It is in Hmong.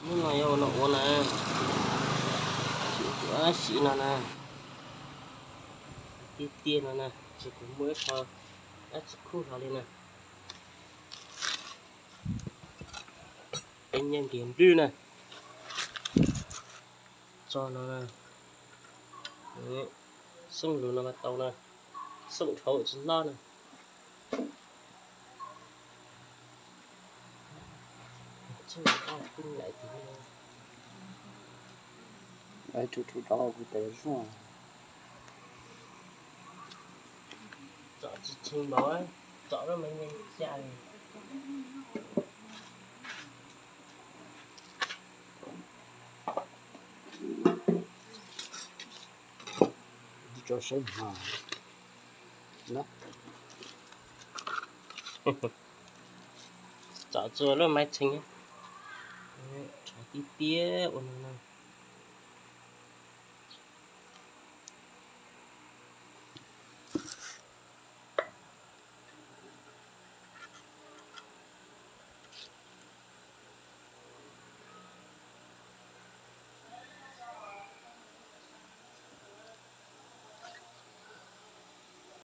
Hnub no yuav ua no ua na, ua xiv no na, tiag tiag no na, tsis kuv muaj ib qho dab tsi khuj hlo li na. Peb nyiaj nkiag nplwj na, tso no na, xooj lus no mas tau na, xooj dhau tsis loj na. Tso tsis tshee npaum, tso lub me me xya. Tso seb, tso txua lub maiv tshee, rhov tiag tiag ua no.